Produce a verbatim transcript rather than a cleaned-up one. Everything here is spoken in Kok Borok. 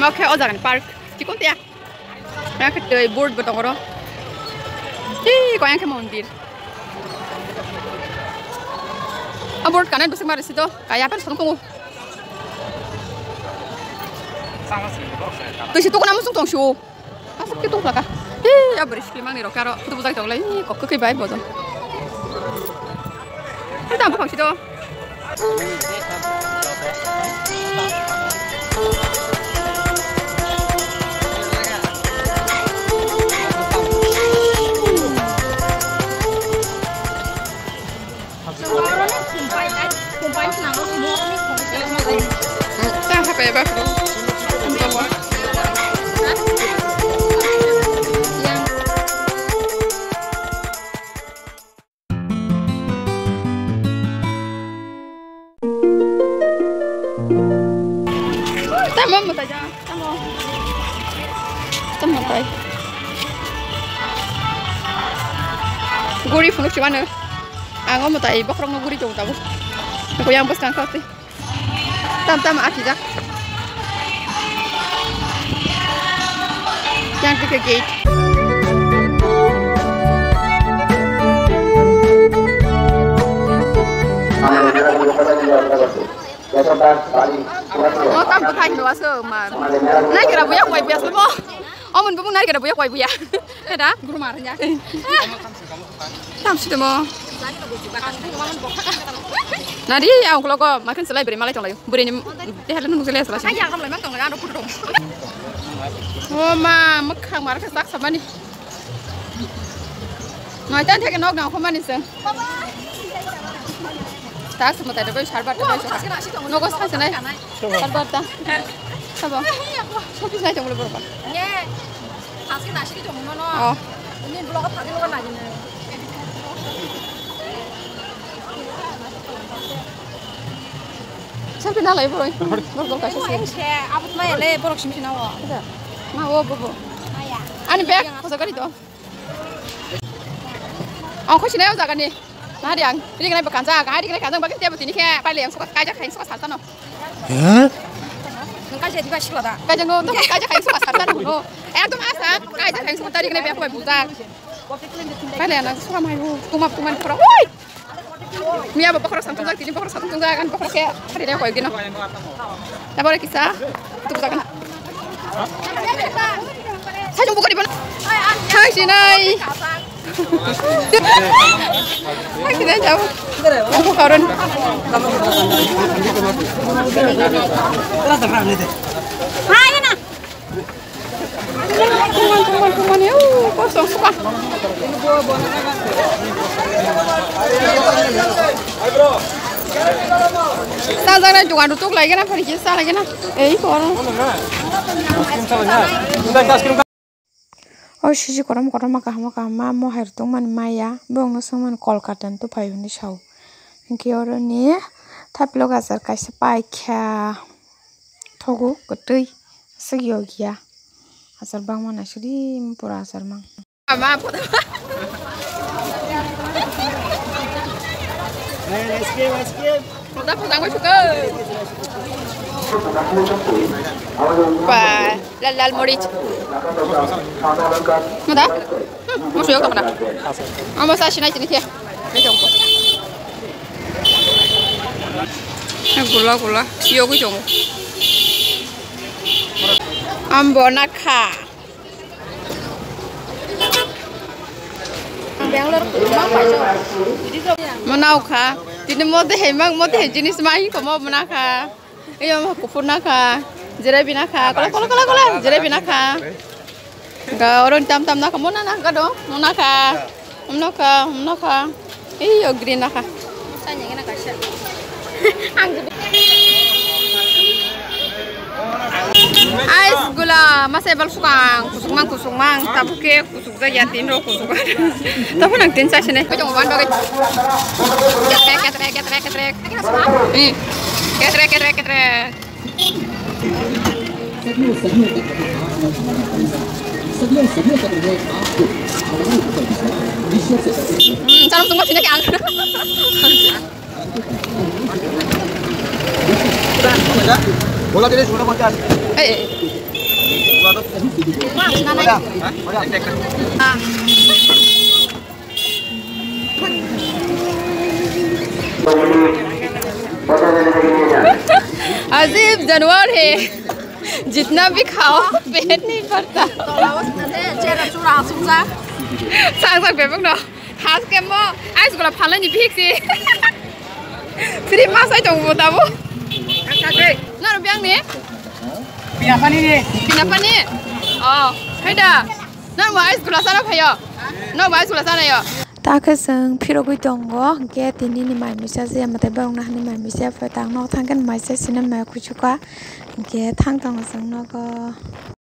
Omo khe o jagani park. Chikon tiya. Yang khe tei board bo tongoro. Hi, koyang khe mondir. A board kanai bwswk mari si do. Kaya pen song tongo. Twi si tukuna musung tong si o. Aswk khe tongkha ka. Hi, abri sikli mangni rok aro photo bujak tonglai. Hi, kok khe bai bodo. Hai, tamo phang si do. Tamo mwtai ja, tamo. Tamo mwtai. Guri phunuk chibano. Ang o mwtai bokhorokno guri tongo tabuk. Nukui ang bwskang kha twi. Tam tam akhijak. Yang twi khe gate. O tam bwthai hinwi aswk man. Nai kira buya koi buya aswk mo. Omo ni bumung nai kira buya koi buya. Heda guru mar ya. Tam sitemo. Nadi ya ungkolo go makan selai beri malai tonglai. Beri ni dehal nung selai selai. Ai ya kam lai man tonglai ando putro. O ma, mwkhang mar khe sak samani. Noi tan theke nok nang khomani seng. Tak sama tadi boy sarbat boy. Nogo sa senai. Sarbat ta. Sabo. Sopi sai tong le borba. Ye. Thaske nasi ki tongmo no. Oh. Ini blog thaske lo nai ne. Selfie na lai boroi. Bor bor kaisa se. Eng se abot mai le borok sim sina wo. Ma wo bo bo. Ani bag khosa gari to. Ang khosi na o jaga ni. Nari ang ring nai bakan ja, ga ring nai kanjang bakin tebo tini khe paile ang suka kaja khain suka salta no. Hah? Kaja diba sikla da. Kaja no to kaja khain suka salta no. Ekdom asa kaja khain suka tari nai bag bai bujak. Paile ang suka mai hu kuma kuma pura. Oi! Miya bo bokhorok satung jak, tini bokhorok satung jak, ani bokhorok khe hari re koi dino. Tabore kisa tuk jak na. Sajung bukari bana. Hai sinai. Hai sinai jabo. Aku karon. Hai na. Kuman, kuman, kuman, yo, kosong suka. Sajak nai dukan rok tuk lai gana, phari kisa lai gana. Ei, kor. O siji korom korom kaham kaham ma mohai rok tongmani maya. Bo wngno swngmani Kolkata ni tuphai hwnwi sao. Hinkhe oro ni thapilok achar kaisa paikha. Thogo kwtwi aswk yokya. Achar bangma naisidi pura achar mang. Ama photo. Photo, photo, photo. Ba, lal, lal morich. Muda? Hmm, musu yok tong na. Amo sa sinai tini khe. Gula gula yogwi tongo. Ambo nakha. Mwnakha. Tini mote hai mang mote hai jinis ma hi komo mwnakha. Iyo mo kuphur nakha. Jelebi nakha. Kola kola kola kola. Jelebi nakha. Ga oro tam tam nakha. Mona nakha do. Mona kha. Mona kha. Mona kha. Iyo green nakha. Ais gula masa ebal sukang kusuk mang kusuk mang tabuk ke kusuk jak ya tin rok kusuk. Tabuk nang tin sa sini. Kau jangan bagay. Ketrek ketrek ketrek ketrek. Hmm. Ketrek ketrek ketrek. Hmm, chalo tungma sini ang. Bola tadi sudah pecah. Eh, eh. Bola tuh. Mas, nanai. Ada. Ada. Ah. अजीब जानवर है, जितना भी खाओ पेट नहीं भरता। Sang sang bebek no. Has kemo, ice gula phalai ni phik si. Free mas ai tong bo tabo. Naro biang ni? Pinapani ni. Pinapani? Oh, haida. Nang ma ice gula sana phayo. Nang ma ice gula sana yo. Ta khe chwng phirogwi tongo, hwnkhe tini ni mai misa je, mwtai borok nahani mai misa, phaita ang nok thang khe mai se sinai mai kuchuka, hwnkhe thang tongo chwng nogo.